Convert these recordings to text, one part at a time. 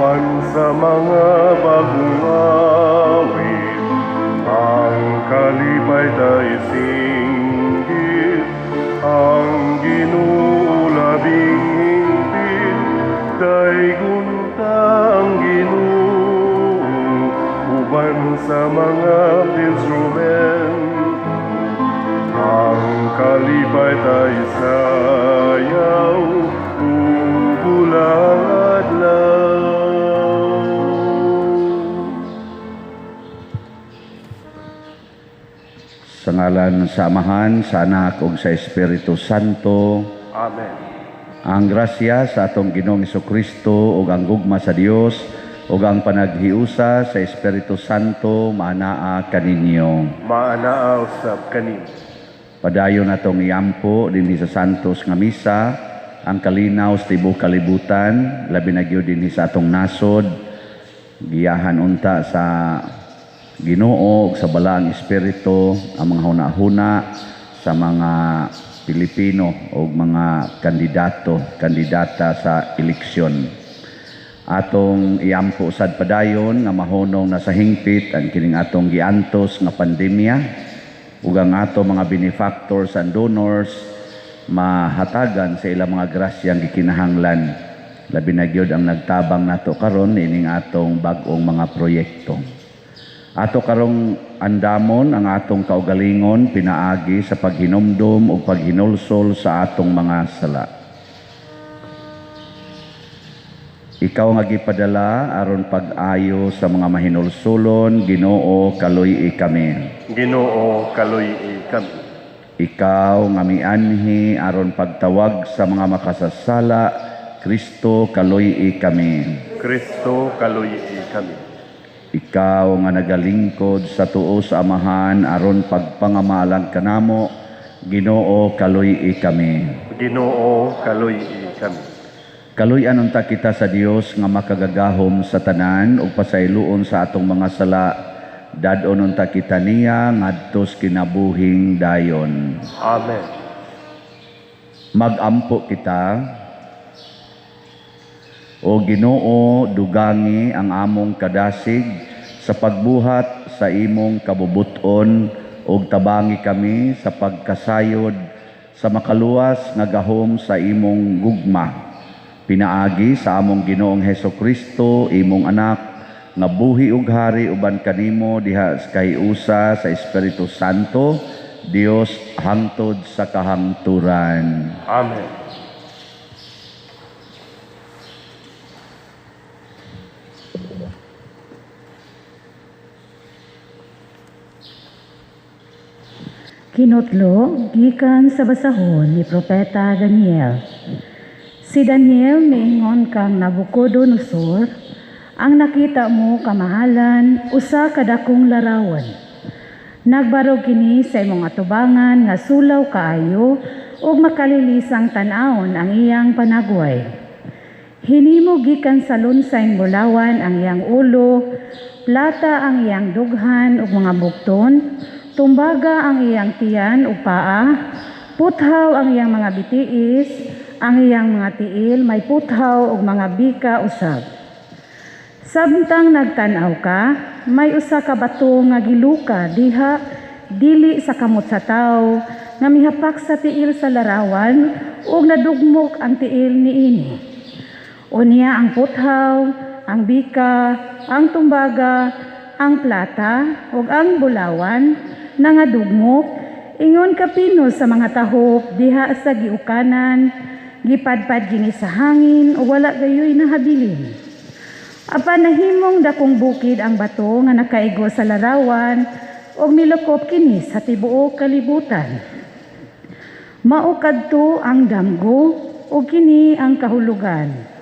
Uban sa mga bagong awit, ang kalipay tay singgit, ang Ginoo labing hingpit, daygon ta ang Ginoo, uban sa mga instrumento, ang kalipay tay sayaw, ug hulang adlaw. Sa ngalan sa Amahan, sa Anak ug sa Espiritu Santo. Amen. Ang grasya sa atong Ginoong Kristo ug ang gugma sa Dios ug ang panaghiusa sa Espiritu Santo maanaa kaninyo. Maanaa usab kaninyo. Padayon atong iampo dinhi sa Santos nga misa ang kalinaw sa tibuok kalibutan, labi na gyud dinhi sa atong nasod. Giyahan unta sa Ginoo ug sa Balaang Espiritu ang mga hunahuna sa mga Pilipino o mga kandidato, kandidata sa eleksyon. Atong iampo sad padayon nga mahunong na sa hingpit ang kining atong giantos nga pandemya ug ang ato mga benefactors and donors mahatagan sa ilang mga grasyang gikinahanglan. Labi na gyud ang nagtabang nato karon ining atong bag-ong mga proyekto. Ato karong andamon ang atong kaugalingon pinaagi sa paghinumdum o paghinulsol sa atong mga sala. Ikaw nga gipadala aron pag-ayo sa mga mahinulsolon, Ginoo, kaluy-i kami. Ginoo, kaluy-i kami. Ikaw nga mianhi aron pagtawag sa mga makasasala, Kristo, kaluy-i kami. Kristo, kaluy-i kami. Ikaw nga nagalingkod sa tuo sa Amahan aron pagpangamalang kanamo, Ginoo, kaluy-i kami. Ginoo, kaluy-i kami. Kaluy-an unta kita sa Dios nga makagagahom sa tanan ug pasayloon sa atong mga sala. Dad-on unta kita niya ngadtos kinabuhing dayon. Amen. Magampo kita. O Ginoo, dugangi ang among kadasig sa pagbuhat sa imong kabubuton ug tabangi kami sa pagkasayod sa makaluwas nga gahom sa imong gugma. Pinaagi sa among Ginoong Heso Kristo, imong anak, nga buhi ug hari uban kanimo diha kay usa sa Espiritu Santo, Dios hangtod sa kahangturan. Amen. Kinutlo gikan sa basahon ni Propeta Daniel. Si Daniel miingon kang Nabucodonosor, ang nakita mo kamahalan usa ka dakong larawan. Nagbarog kini sa imong atubangan nga sulaw kaayo ug makalilisang tan-awon ang iyang panagway. Hinimo gikan sa lunsay bulawan ang iyang ulo, plata ang iyang dughan ug mga bukton, tumbaga ang iyang tiyan ug paa, puthaw ang iyang mga bitiis, ang iyang mga tiil may puthaw ug mga bika usab. Samtang nagtan-aw ka, may usa ka bato nga giluka diha dili sa kamot sa tawo nga mihapak sa tiil sa larawan ug nadugmok ang tiil niini. Unya ang puthaw, ang bika, ang tumbaga, ang plata ug ang bulawan nangadugmok ingon kapino sa mga tahop diha sa giukanan, gipadpad kini sa hangin o wala gayoy nahabilin. Apan nahimong dakong bukid ang bato nga nakaigo sa larawan ug milukop kini sa tibuok kalibutan. Mao kadto ang damgo ug kini ang kahulugan.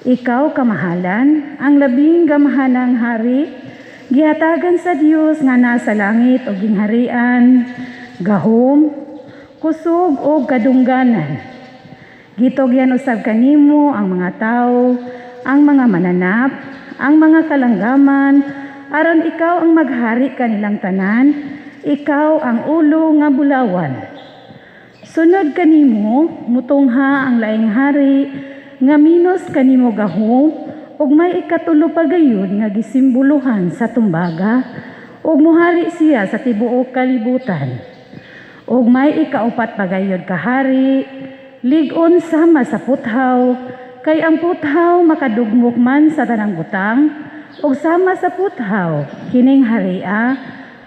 Ikaw kamahalan, ang labing gamahanang hari, gihatagan sa Dios nga nasa langit og gingharian, gahom, kusog og kadungganan. Gitugyan usab kanimo ang mga tawo, ang mga mananap, ang mga kalanggaman, aron ikaw ang maghari kanilang tanan, ikaw ang ulo nga bulawan. Sunod kanimo, mutungha ang laing hari, nga minus kanimo gahom, ug may ikatulo pa gayud nga gisimboluhan sa tumbaga ug mohari siya sa tibuok kalibutan. Ug may ikaupat pa gayud ka hari, lig-on sama sa puthaw, kay ang puthaw makadugmok man sa tanang butang, ug sama sa puthaw kining haria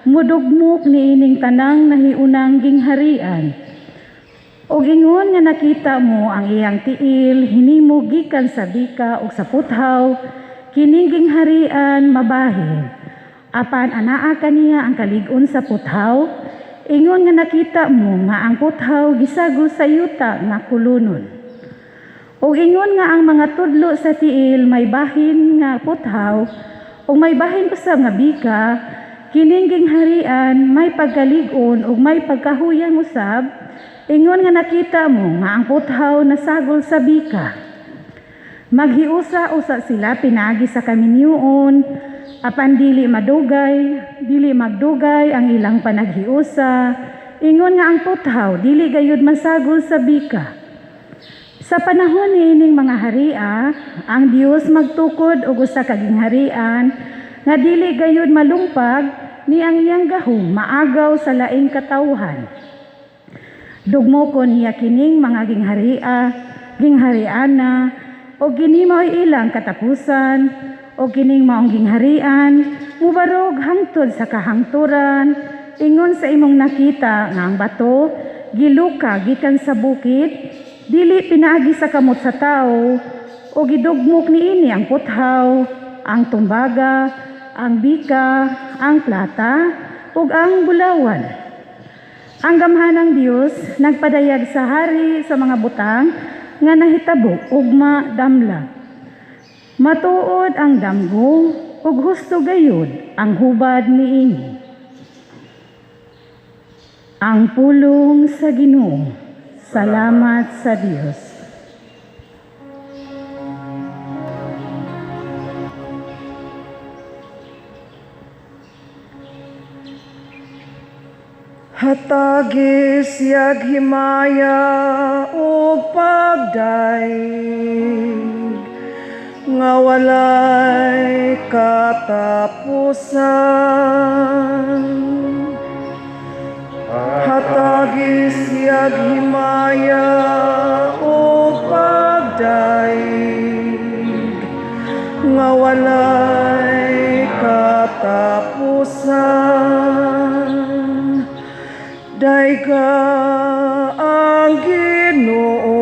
mudugmok niining tanang nahiunang gingharian. Og ingon nga nakita mo ang iyang tiil hinimo gikan sa bika ug sa puthaw, kining gingharian mabahin. Apan anaa kaniya ang kalig-on sa puthaw, ingon nga nakita mo nga ang puthaw gisagol sa yuta nga kulunon. Ug ingon nga ang mga tudlo sa tiil may bahin nga puthaw ug may bahin usab nga bika, kining gingharian may pagkalig-on ug may pagkahuyang usab, ingon nga nakita mo nga ang puthaw nasagol sa bika. Maghiusa-usa sila pinaagi sa kaminyoon, apan dili madugay, dili magdugay ang ilang panaghiusa, ingon nga ang puthaw dili gayud masagol sa bika. Sa panahon niining mga haria, ang Dios magtukod og usa ka gingharian nga dili gayud malumpag ni ang iyang gahom maagaw sa laing katawhan. Dugmokon niya kining mga ginghariana, o kini mao'y ilang katapusan, o kining maong gingharian, mubarog hangtod sa kahangturan, ingon sa imong nakita nga ang bato, giluka gikan sa bukid, dili pinaagi sa kamot sa tawo, o gidugmok niini ang puthaw, ang tumbaga, ang bika, ang plata, ug ang bulawan. Ang gamhanang Dios nagpadayag sa hari sa mga butang nga nahitabo ugma damla. Matuod ang damgo ug husto gayud ang hubad niini. Ang pulong sa Ginoo. Salamat sa Dios. Hatagi siyag himaya ug pagdaig nga walay katapusan. Hatagi siyag himaya ug pagdaig nga walay katapusan. Dayga ang Ginoo,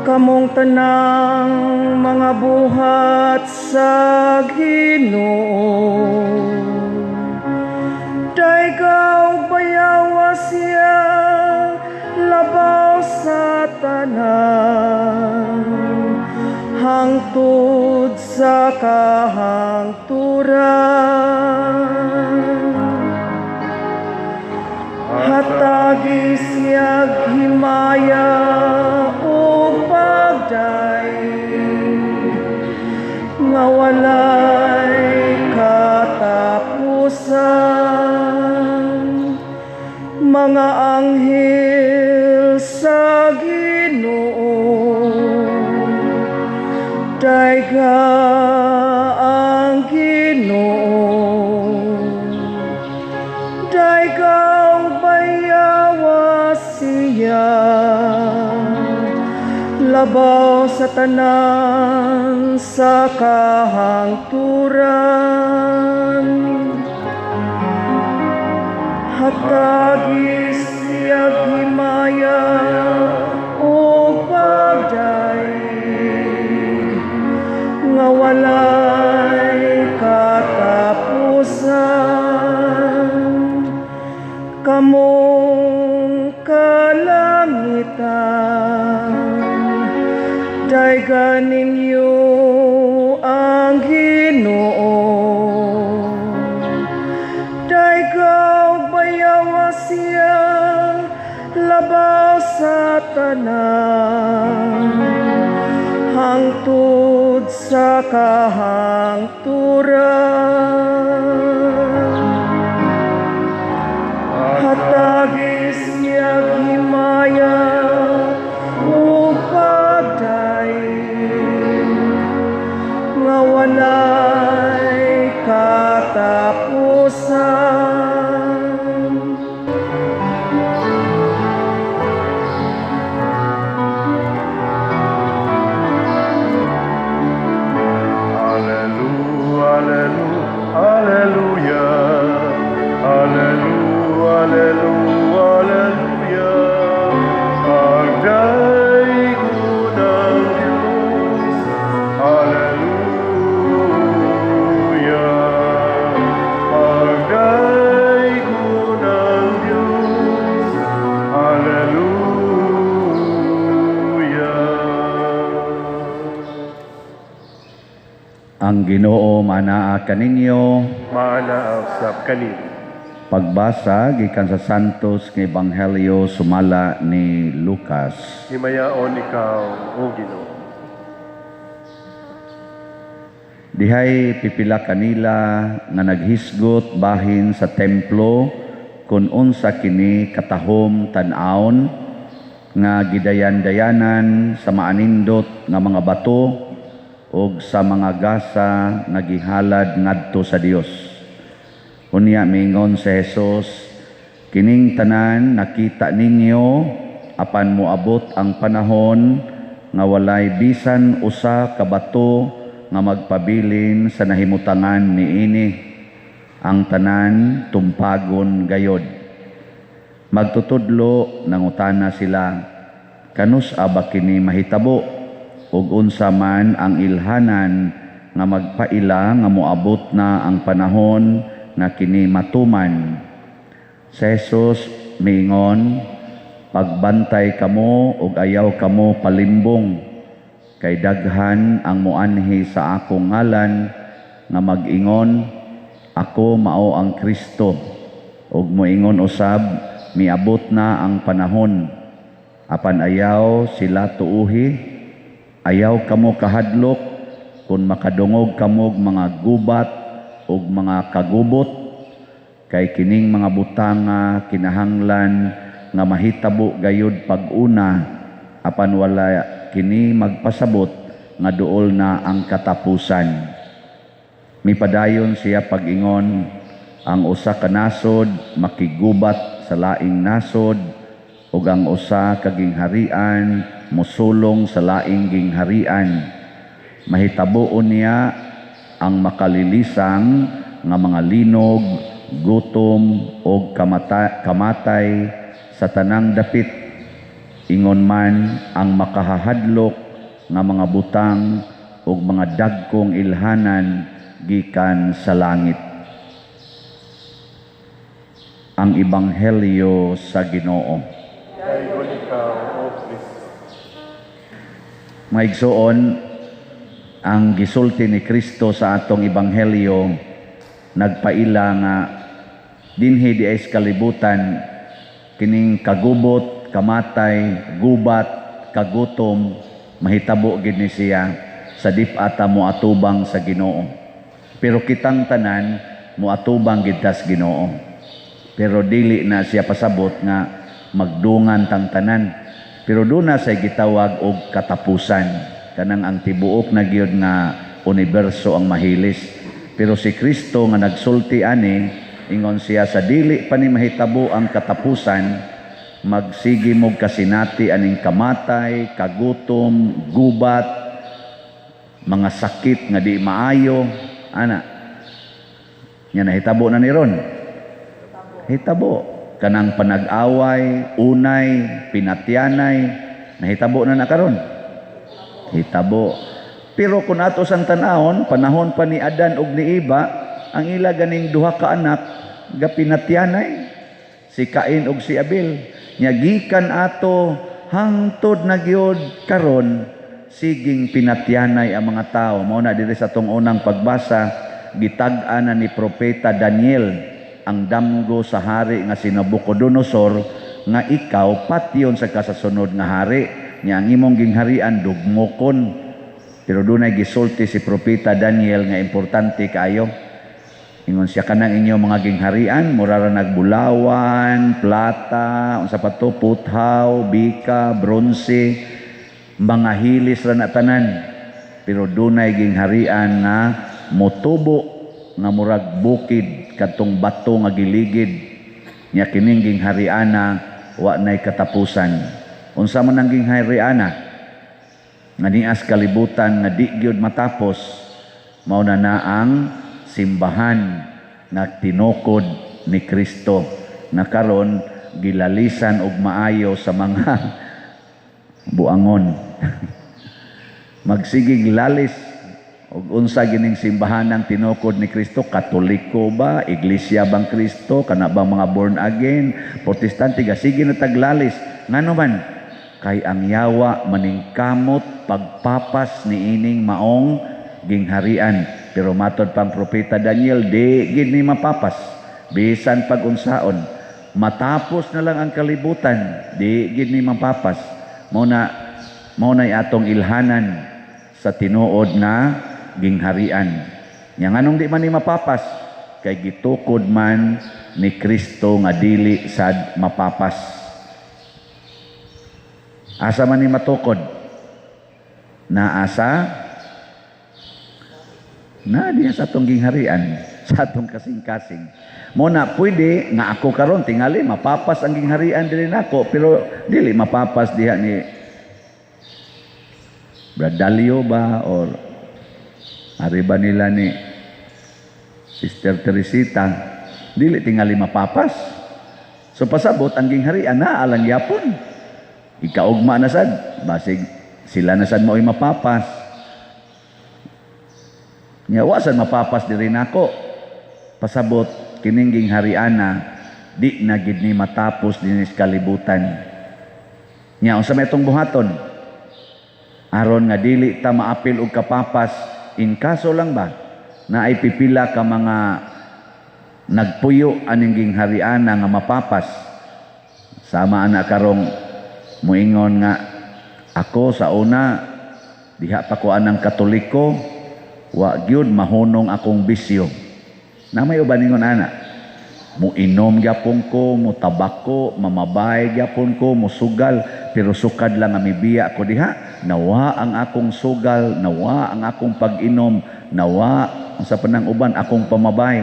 kamong tanang mga buhat sa Ginoo. Dayga ug bayawa siya labaw sa tanan, hangtod sa kahangturan. Hatagi siyag himaya ug pagdaig nga walay katapusan. Mga anghel sa Ginoo, dayga ang Ginoo. Dayga ug bayawa siya labaw sa tanan sa kahangturan. Hatagi siyag himaya ug pagdaig nga walay katapusan. Kamong kalangitan, dayga ninyo ang Ginoo. Dayga ug bayawa siya labaw sa tanan, hangtod sa kahangturan. Hatagi siyag himaya ug pagdaig Ang Ginoo manaa kaninyo. Maanaa usab kanimo. Pagbasa gikan sa Santos nga Ebanghelyo sumala ni Lucas. Himayaon ikaw, O Ginoo. Dihay pipila kanila nga naghisgot bahin sa templo kun unsa kini katahom tan-awon nga gidayan-dayanan sa maanindot nga mga bato ug sa mga gasa nga gihalad ngadto sa Dios. Unya miingon si Jesus, kining tanan nakita ninyo, apan moabot ang panahon nga walay bisan usa ka bato nga magpabilin sa nahimutangan niini. Ang tanan tumpagon gayod. Magtutudlo nangutana sila, kanus aba kini mahitabo ug unsa man ang ilhanan nga magpaila nga moabot na ang panahon nga kini matuman? Si Jesus miingon, pagbantay kamo ug ayaw kamo palimbong, kay daghan ang moanhi sa akong ngalan nga mag-ingon, ako mao ang Kristo, ug moingon usab, miabot na ang panahon. Apan ayaw sila tuuhi. Ayaw kamo kahadlok kung makadungog kamog mga gubat ug mga kagubot, kay kining mga butanga kinahanglan nga mahitabo gayud pag-una, apan wala kini magpasabot nga duol na ang katapusan. Mipadayon siya pag-ingon, ang usa ka nasod makigubat sa laing nasod, ug ang usa ka gingharian mosulong sa laing gingharian. Mahitabuon niya ang makalilisang nga mga linog, gutom ug kamatay sa tanang dapit. Ingon man ang makahahadlok nga mga butang ug mga dagkong ilhanan gikan sa langit. Ang Ebanghelyo sa Ginoo. Daygon ikaw, O Kristo. Mga igsoon, ang gisulti ni Kristo sa atong Ebanghelyo nagpaila nga dinhi di ay sa kalibutan kining kagubot, kamatay, gubat, kagutom mahitabo gid ni siya sa dip-ata moatubang sa Ginoo. Pero kitang tanan moatubang gid tas Ginoo. Pero dili na siya pasabot nga magdungan tang tanan. Pero doon na siya gitawag og katapusan. Kanang ang tibuok na gyud nga universo ang mahilis. Pero si Kristo nga nagsulti ani, ingon siya sa dili pa ni mahitabo ang katapusan, magsige mog kasinati aning kamatay, kagutom, gubat, mga sakit nga di maayo, ana. Nya nahitabo na ni ron. Hitabo kanang panag-away, unay, pinatyanay, nahitabo na na karon. Hitabo. Pero kung ato sang tan-awon, panahon pa ni Adan ug ni Eva, ang ila ganing duha ka anak gapinatyanay, si Cain ug si Abel. Nya gikan ato hangtod na gyud karon siging pinatyanay ang mga tao. Mao na diri sa atong unang pagbasa, gitag-an na ni Propeta Daniel ang damgo sa hari nga si Nabucodonosor nga ikaw patyon sa kasasunod nga hari, nya ang imong gingharian dugmokon. Pero dunay gisulti si Propeta Daniel nga importante kaayo. Ingon siya, kanang inyo mga gingharian mura ra nagbulawan, plata, unsa pa to, puthaw, bika, bronse, mga hilis ra na tanan. Pero dunay gingharian nga motubo nga murag bukid kadtong bato nga giligid, nya kining ginghariana wa nay katapusan. Unsa man ang ginghariana nga nias kalibutan nga di gyud matapos, mao na na ang simbahan nga tinukod ni Kristo na karon gilalisan og maayo sa mga buangon. Magsigig lalis og unsa gining simbahan ang tinukod ni Kristo, Katoliko ba, Iglesia bang Kristo, kana bang mga born again, Protestante, sige na taglalis. Ngano man kay ang yawa maningkamot pagpapas niining maong gingharian. Pero matod pang Propeta Daniel, di gid ni mapapas bisan pag-unsaon. Matapos na lang ang kalibutan, di gid ni mapapas. Mao na atong ilhanan sa tinuod nga gingharian. Nya nganong di man ni mapapas? Kay gitukod man ni Kristo nga dili sad mapapas. Asa man ni matukod? Naasa na diya sa atong gingharian, sa atong kasing-kasing. Mo na pwede nga ako karon tingali mapapas ang gingharian diri nako, pero dili mapapas diha ni Bradalio ba or ari ba nila ni Sister Teresita, dili tingali mapapas. So pasabot ang gingharian na alang yapon. Ikaugma na sad, basig sila na sad mao'y mapapas. Nya wa sad mapapas diri nako. Pasabot kining ginghariana di na gid ni matapos dinhi sa kalibutan. Nya unsa may itong buhaton? Aron nga dili ta maapil og kapapas, in kaso lang ba na ay pipila ka mga nagpuyo aning ginghariana nga mapapas. Sama ana karong muingon nga ako sa una diha pa ko anang Katoliko, wa gyud mahunong akong bisyo. Na may uban ningon ana, muinom gyapon ko, mutabako, mamabay gyapon ko, musugal, pero sukad lang nga mibiya ko diha, nawa ang akong sugal, nawa ang akong pag-inom, nawa sa panang uban akong pamabay.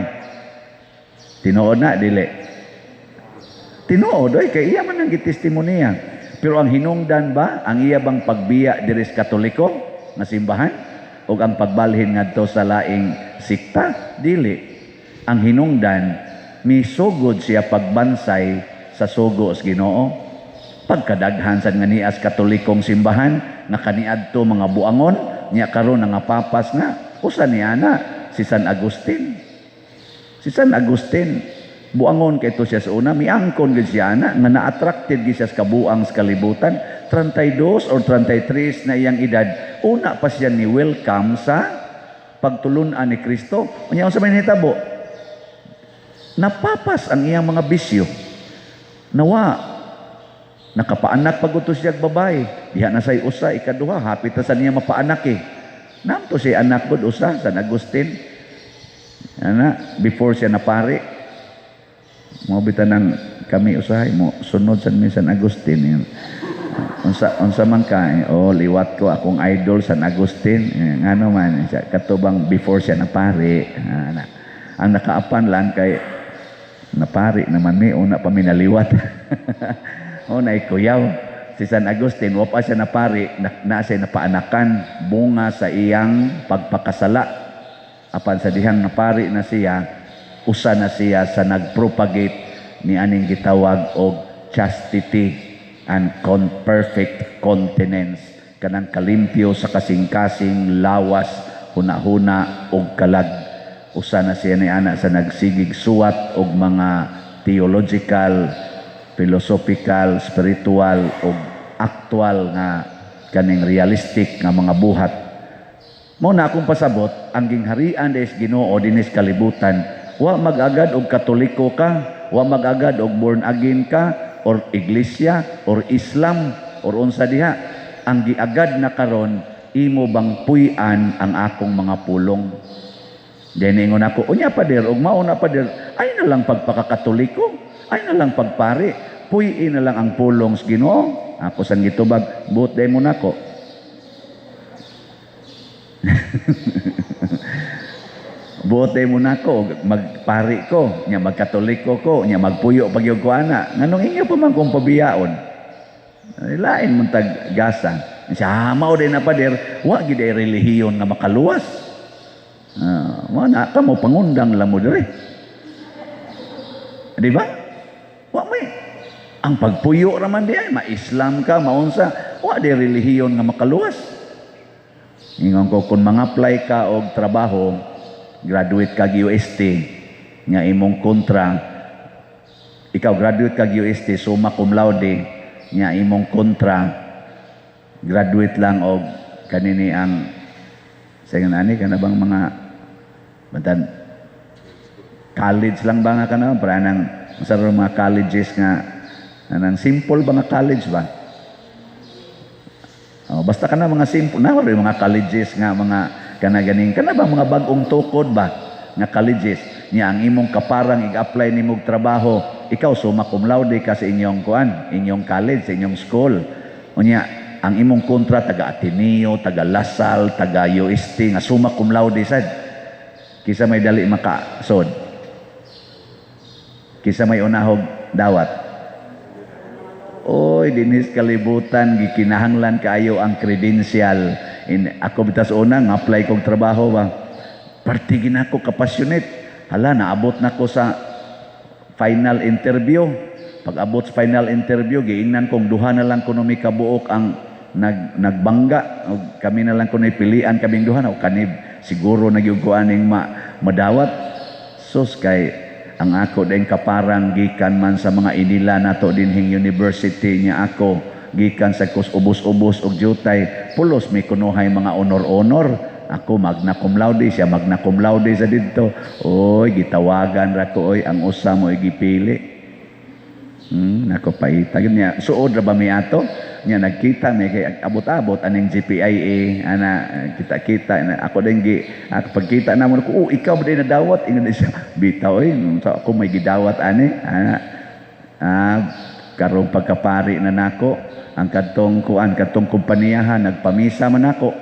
Tinuod na dili? Tinuod oy, kay iya man ang gitestimonya. Pero ang hinungdan ba, ang iya bang pagbiya diri sa Katoliko nga simbahan ug ang pagbalhin ngadto sa laing sikta? Dili. Ang hinungdan, misugod siya pagbansay sa sugo sa Ginoo. Pagkadaghan sad nga nias Katolikong simbahan nga kaniadto mga buangon, nya karon nga papas na. Usa ni ana si San Agustin. Si San Agustin buangon kay to siya sa una, miangkon gid siya ana nga na-attracted gid siya sa kabuang sa kalibutan. 32 or 33 na iyang edad, una pa siya ni welcome sa pagtulun-an ni Kristo. Unya unsa may nahitabo? Napapas ang iyang mga bisyo. Nawa nakapaanak pag utos siya babae. Diha na say usa, ikaduha, hapit na sa niya mapaanak eh. Namto siya anak gud usa, San Agustin. Ana, before siya napari. Mo bitan ng kami usahay mo sunod sa mi San Agustin. Yan. Unsa man ka eh, oh, liwat ko akong idol San Agustin. Eh, ngano man siya katubang before siya napari. Ana. Ang nakaapan lang kay napari naman mi una pa mi naliwat. Oh, naikuyaw. Si San Agustin, wa pa siya napari, na siya napaanakan bunga sa iyang pagpakasala. Apan sa dihang napari na siya, usa na siya sa nagpropagate ni aning gitawag og chastity and perfect continence, kanang kalimpyo sa kasing-kasing, lawas, hunahuna ug kalag. Usa na siya ni ana sa nagsigig suwat og mga theological, philosophical, spiritual ug actual nga kaning realistic nga mga buhat. Mao na akong pasabot, ang gingharian des Ginoo dinis kalibutan, wa mag-agad og Katoliko ka, wa mag-agad og born again ka, or iglesia, or Islam, or unsa diha. Ang giagad na karon, imo bang puy-an ang akong mga pulong? Then ingon ako, unya pader, og mao na pader, ay na lang pagpakakatoliko, ay na lang pagpari, puy na lang ang pulong sa Ginoo. Ako sang gitubag, buot day mo nako. Buot day mo nako, magpari ko, nya magkatoliko ko, nya magpuyo pag ko ana. Nganong inyo pa man kung pabiyaon? Lain man tag gasa. Siya mao day na pader, wa gid ay relihiyon nga makaluwas. Mo na kamo pangundang lang mo diri. Di ba? Wa may ang pagpuyo raman di ay ma-Islam ka, maunsa, wa di relihiyon nga makaluwas. Ingon ko kung mga-apply ka og trabaho, graduate ka UST, nga imong kontra, ikaw graduate ka UST, summa cum laude, nga imong kontra, graduate lang og kanini ang Sa nga ani kana bang mga bantan college lang ba nga kana, para nang sa mga colleges nga anang simple ba nga college ba? Oh, basta kana mga simple na mga colleges nga mga kana ganing kana ba mga bag-ong tukod ba nga colleges niya. Ang imong kaparang ig-apply nimo og trabaho, ikaw summa cum laude ka sa inyong kuan, inyong college, sa inyong school. Unya ang imong kontra, taga Ateneo, taga La Salle, taga UST nga summa cum laude sad. Kisa may dali makasod? Kisa may unahog dawat? Oy, dinhis kalibutan gikinahanglan kaayo ang credential. Ako bitas una nga apply kog trabaho ba. Parte gina ko ka-passionate. Hala, naabot na ko sa final interview. Pag abot sa final interview, giingnan kong duha na lang kuno mi kabuok ang nagbangga. Og kami na lang kuno pilian kaming duha na kanib siguro na gyud ko aning madawat. Sus, kay ang ako din kaparang gikan man sa mga inila nato dinhing university niya, ako gikan sa kus ubos-ubos og jutay. Pulos may kunuhay mga honor-honor. Ako magna cum laude, siya magna cum laude sa didto. Oy, gitawagan ra ko, oy, ang usa mo gipili. Nako, paita gyud niya. Suod ra ba mi ato? Nya nagkita mi kay abot-abot aning GPIA ana, kita-kita na ako din gi ako pagkita namo ko, "Oh, ikaw ba din nadawat?" Ingon siya, "Bitaw oy, sa ako may gidawat ani ana." Ah, karong pagkapari na nako, ang kadtong kuan, kadtong kompaniyahan, nagpamisa man ako.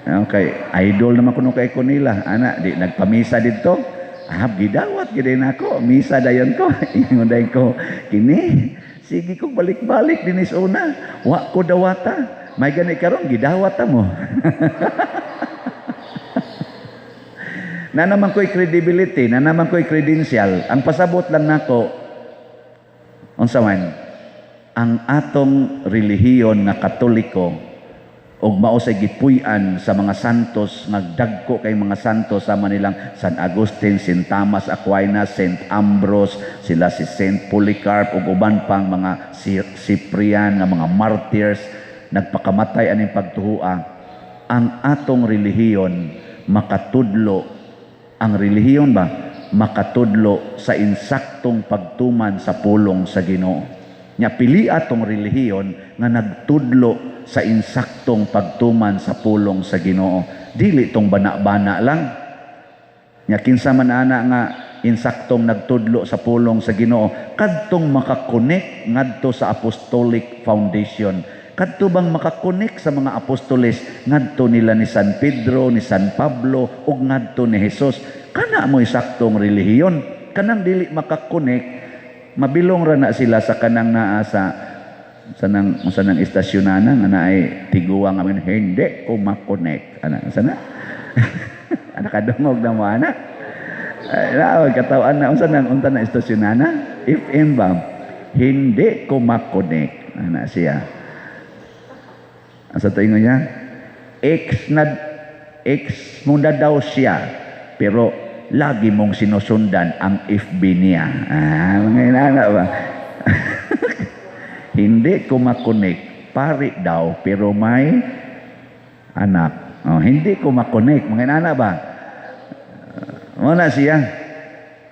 Okay, idol naman kuno kay ko nila ana, di nagpamisa didto. Ah, gidawat gid nako, misa dayon ko. Ingon dayon ko, "Kini sige ko balik-balik dinis una wa ko dawata, may gani karon gidawat ta mo." Na naman ko'y credibility, na naman ko'y credential. Ang pasabot lang nako, unsa man ang atong relihiyon nga Katoliko ug mao sa gipuy-an sa mga santos, nagdagko kay mga santos sama nilang San Agustin, Saint Thomas Aquinas, Saint Ambrose, sila si Saint Polycarp ug uban pang mga Cyprian nga mga martyrs, nagpakamatay aning pagtuhua. Ang atong relihiyon makatudlo, ang relihiyon ba makatudlo sa insaktong pagtuman sa pulong sa Ginoo. Nya pili atong relihiyon nga nagtudlo sa insaktong pagtuman sa pulong sa Ginoo. Dili tong bana-bana lang. Nya kinsa man ana nga insaktong nagtudlo sa pulong sa Ginoo, kadtong makakonek ngadto sa apostolic foundation. Kadto bang makakonek sa mga apostoles ngadto nila ni San Pedro, ni San Pablo ug ngadto ni Jesus. Kana mo saktong relihiyon. Kanang dili makakonek, mabilong ra na sila sa kanang naa sa nang istasyonana nga naay tiguang amin, "Hindi ko makonek." Ana sana, ana kadungog na mo ana. Ay, na katawan na unsa nang unta na istasyonana FM ba, "Hindi ko makonek," ana siya. Asa to ingon niya, ex na ex mo na daw siya, pero lagi mong sinusundan ang FB niya. Ah, mga inana ba? "Hindi ko makonek, pari daw, pero may anak." Oh, "Hindi ko makonek," mga inana ba? Mao na siya.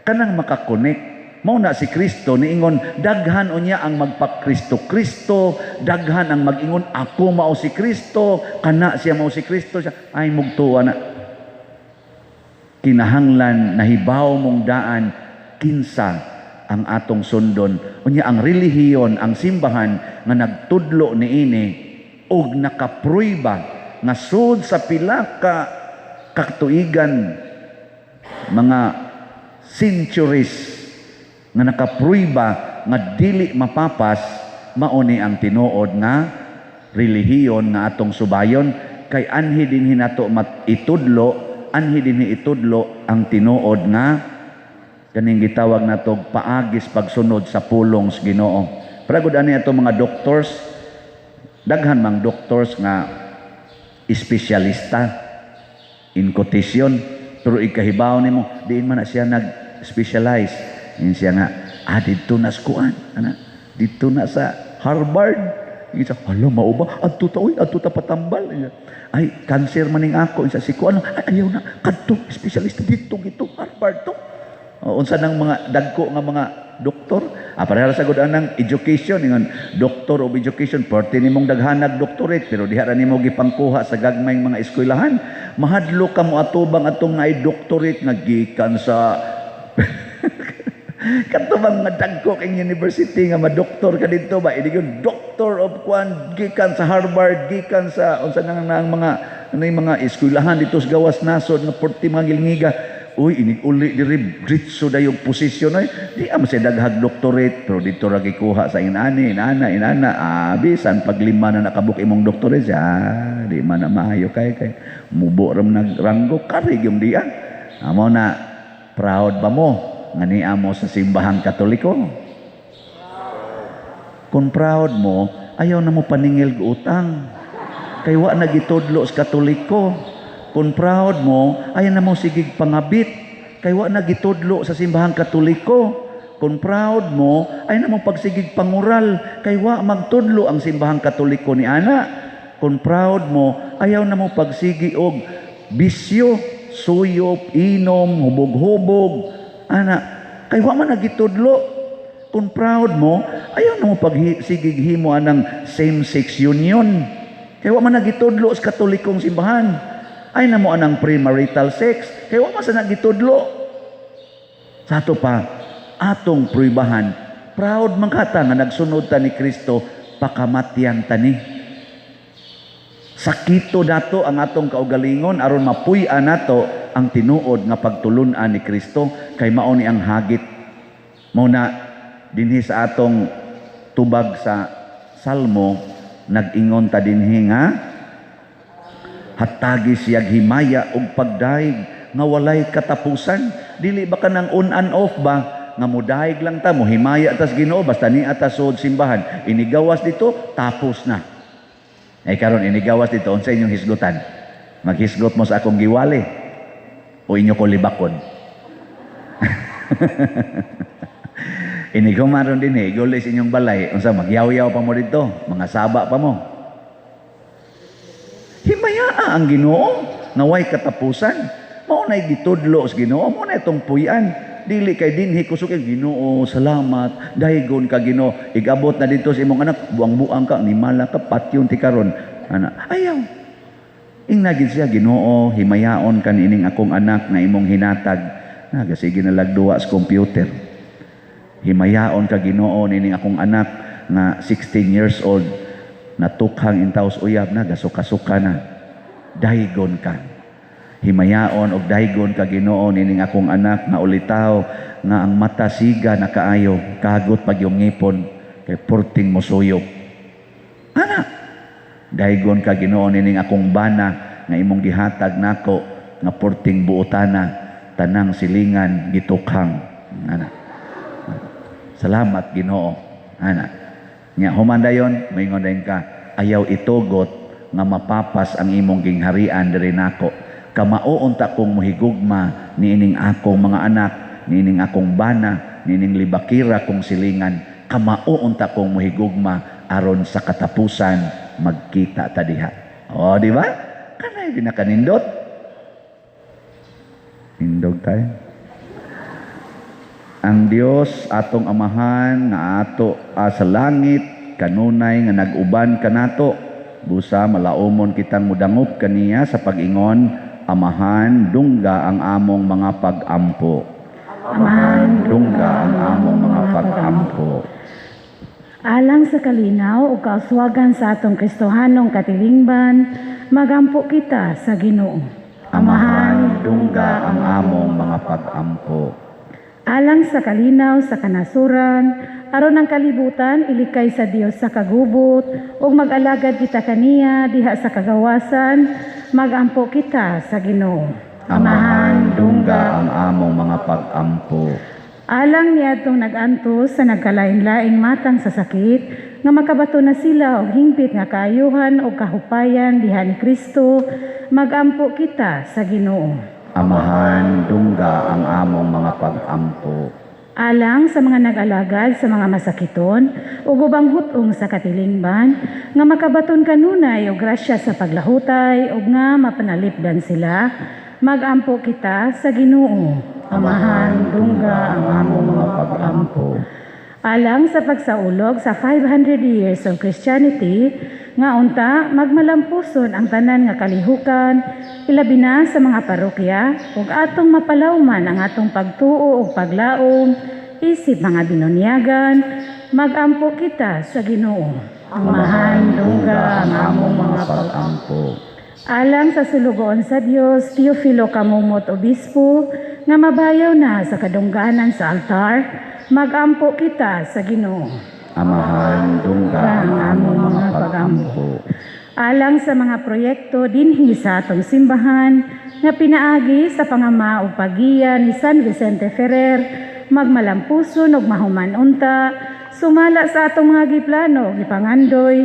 Kanang makakonek. Mao na si Kristo niingon, daghan unya ang magpa-Kristo Kristo, daghan ang mag-ingon, "Ako mao si Kristo," kana siya mao si Kristo siya. Ay mugtuwa na. Kinahanglan nahibaw mong daan kinsa ang atong sundon. Unya ang relihiyon, ang simbahan nga nagtudlo niini og nakapruiba nga sud sa pila ka katuigan, mga centuries nga nakapruiba nga dili mapapas, mao ni ang tinuod nga relihiyon nga atong subayon, kay anhi dinhi nato itudlo, anhi dinhi itudlo ang tinuod nga kaning gitawag nato paagis pagsunod sa pulong sa Ginoo. Para gud ani ato mga doctors, daghan mang doctors nga espesyalista in quotation, pero ikahibaw nimo diin man na siya nag-specialize. Yun siya nga, ah, dito na sa kuan, ana, dito na sa Harvard. Isa, hala, mao ba? Adto ta, uy, adto ta patambal. Ay, cancer maning ako. Isa, si ano, ay, ayaw na, kadto, espesyalista dito, dito, Harvard to. O, unsa nang mga dagko nga mga doktor? Ah, pareha sa gud anang education, ingon doctor of education, parte nimong daghanag doctorate, pero diha ra nimo gipangkuha sa gagmayng mga eskwelahan. Mahadlok ka mo atubang atong naay doctorate nga gikan sa kadto bang nga dagko kay university nga madoktor ka didto ba, idi gyud doctor of kwan, gikan sa Harvard, gikan sa unsa nang ang mga ano yung mga eskwelahan dito sa gawas nasod nga porti mga gilingiga. Uy, inig uli diri, diretso dayong posisyon ay di ama sa daghag doctorate, pero dito ra gikuha sa inani, inana, inana. Ah, bisan pag lima na nakabuk imong doctorate, ah, di man na maayo kay kay mubo ra man nagranggo kari yung diya. Amo na, proud ba mo nga niya mo sa Simbahang Katoliko? Kung proud mo, ayaw na mo paningil og utang. Kay wa na gitudlo sa Katoliko. Kung proud mo, ayaw na mo sigig pangabit. Kay wa na gitudlo sa Simbahang Katoliko. Kung proud mo, ayaw na mo pagsigig pangural. Kay wa magtudlo ang Simbahang Katoliko ni ana. Kung proud mo, ayaw na mo pagsigi og bisyo, suyop, inom, hubog-hubog. Ana, kay wa man nagitudlo. Kung proud mo, ayaw na mo pagsigig himo anang same-sex union. Kay wa man nagitudlo sa Katolikong simbahan. Ay na mo anang premarital sex. Kay wa man sa nagitudlo. Sa ato pa, atong pruibahan, proud man kata nga nagsunod ta ni Kristo, pakamatyan ta ni. Sakito dato ang atong kaugalingon aron mapuy-an nato ang tinuod nga pagtulun-an ni Kristo, kay mao ni ang hagit. Mao na dinhi sa atong tubag sa Salmo, nag-ingon ta dinhi nga hatagi siyag himaya ug pagdayeg nga walay katapusan. Dili ba kanang on and off ba nga mudayeg lang ta, mohimaya tas Ginoo basta niya ta suod simbahan, inigawas dito tapos na. Ay karon inigawas dito, unsa inyong hisgutan? Maghisgot mo sa akong giwali o inyo ko libakon? Inigumaron din eh, guli sa inyong balay, unsa magyaw-yaw pa mo dito, mga saba pa mo. Himayaa ang Ginoo nga way katapusan. Mao nay gitudlo sa Ginoo, mao na itong puy-an. Dili kay dinhi kusog kay Ginoo, salamat, daygon ka Ginoo. Igabot na dito sa imong anak, buang-buang ka, nimala ka, patyon ti karon. Ana, ayaw. Ingna gid siya, Ginoo, himayaon ka niining akong anak na imong hinatag. Nagasige na lagduwa sa computer. Himayaon ka Ginoo niining akong anak nga 16 years old, natukhang intaws uyab na, gasuka-suka na. Daygon ka. Himayaon og daygon ka Ginoo nining akong anak nga ulitaw nga ang mata siga na kaayo, kagot pag yung ngipon kay porting mosuyop. Ana, daygon ka Ginoo nining akong bana nga imong gihatag nako nga porting buotana, tanang silingan gitukhang. Ana, salamat Ginoo. Ana, nya human dayon moingon dayon ka, ayaw itugot nga mapapas ang imong gingharian diri nako. Kamao unta kong muhigugma niining akong mga anak, niining akong bana, niining libakira kong silingan. Kamao unta kong muhigugma aron sa katapusan magkita ta diha. O, di ba? Kanay pinakanindot. Nindog tayo. Ang Dios atong Amahan nga ato sa langit, kanunay nga nag-uban kanato, busa malaumon kitang mudangop kaniya sa pag-ingon, Amahan, dungga ang among mga pag-ampo. Amahan, dungga ang among mga pag-ampo. Alang sa kalinaw ug kauswagan sa atong Kristohanong katilingban, magampo kita sa Ginoo. Amahan, dungga ang among mga pag-ampo. Alang sa kalinaw sa kanasuran, aron ang kalibutan ilikay sa Dios sa kagubot ug mag-alagad kita kaniya diha sa kagawasan, magampo kita sa Ginoo. Amahan, dungga ang among mga pag-ampo. Alang niadtong nag-antos sa nagkalain-laing matang sa sakit, nga makabato na sila og hingpit nga kaayuhan og kahupayan diha ni Kristo, magampo kita sa Ginoo. Amahan, dungga ang among mga pag-ampo. Alang sa mga nag-alagad sa mga masakiton ug ubang hut-ong sa katilingban nga makabaton kanunay og grasya sa paglahutay ug nga mapanalipdan sila, magampo kita sa Ginoo. Amahan, dungga ang among mga pag-ampo. Alang sa pagsaulog sa 500 years of Christianity, nga unta magmalampuson ang tanan nga kalihukan, ilabi na sa mga parokya, ug atong mapalawman ang atong pagtuo ug paglaom, isip mga binunyagan, magampo kita sa Ginoo. Amahan, dungga ang among mga pag-ampo. Alang sa sulugoon sa Dios, Teofilo Camomot Obispo, nga mabayaw na sa kadungganan sa altar, magampo kita sa Ginoo. Amahan, dungga ang among mga pag-ampo. Alang sa mga proyekto dinhi sa atong simbahan nga pinaagi sa pangama ug paggiya ni San Vicente Ferrer, magmalampuson ug mahuman unta, sumala sa atong mga giplano ug gipangandoy,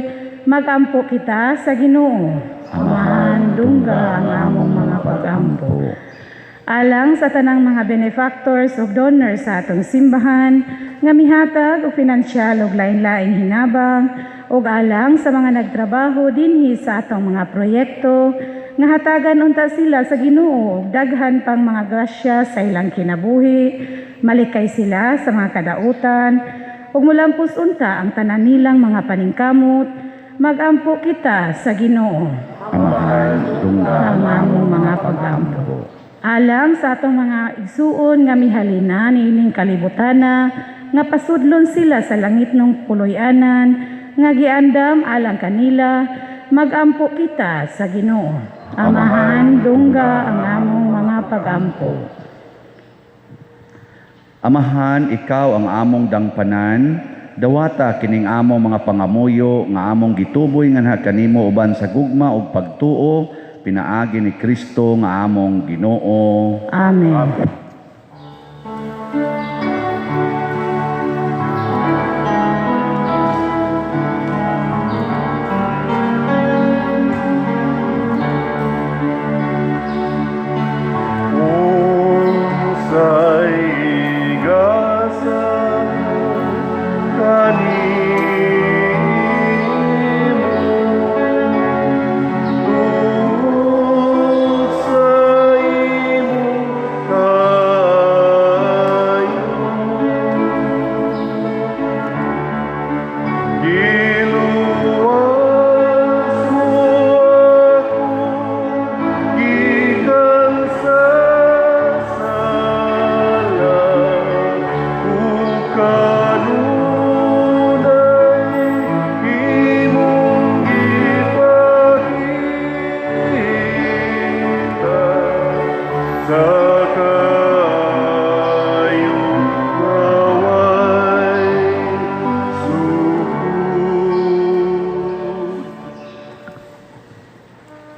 magampo kita sa Ginoo. Amahan, dungga ang among mga pag-ampo. Alang sa tanang mga benefactors ug donors sa atong simbahan nga mihatag og pinansyal ug lain-laing hinabang, ug alang sa mga nagtrabaho dinhi sa atong mga proyekto nga hatagan unta sila sa Ginoo og daghan pang mga grasya sa ilang kinabuhi, malikay sila sa mga kadautan ug mulampos unta ang tanan nilang mga paningkamot, magampo kita sa Ginoo. Amahan, dungga Ang among mga pag-ampo. Alang sa atong mga igsuon nga mihalina niining kalibutana, nga pasudlon sila sa langitnong puloy-anan, nga giandam alang kanila, magampo kita sa Ginoo. Amahan, dungga ang among mga pag-ampo. Amahan, ikaw ang among dangpanan, dawata kining among mga pangamuyo nga among gituboy nganha kanimo uban sa gugma ug pagtuo, pinaagi ni Kristo nga among Ginoo. Amen. Amen. Unsay igasa kanimo tungod sa imong kaayo, giluwas mo ako gikan sa sala ug kanunay imong gipakita sa kaayo nga way sukod.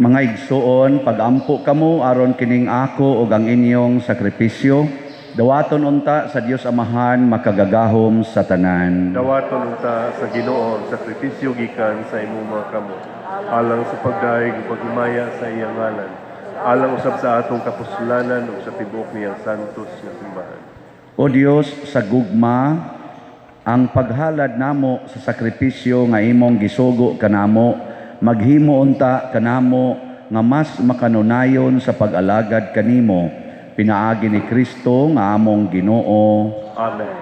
Mga igsuon, pagampo kamo aron kining ako ug ang inyong sakripisyo, dawaton unta sa Dios Amahan makagagahom sa tanan. Dawaton unta sa Ginoo ang sakripisyo gikan sa imong mga kamot, alang sa pagdayeg ug paghimaya sa iyang ngalan, alang usab sa atong kapuslanan ug sa tibuok niyang santos nga simbahan. O Dios, sa gugma, ang paghalad namo sa sakripisyo nga imong gisugo kanamo, maghimo unta kanamo nga mas makanunayon sa pag-alagad kanimo, pinaagi ni Kristo nga among Ginoo. Amen.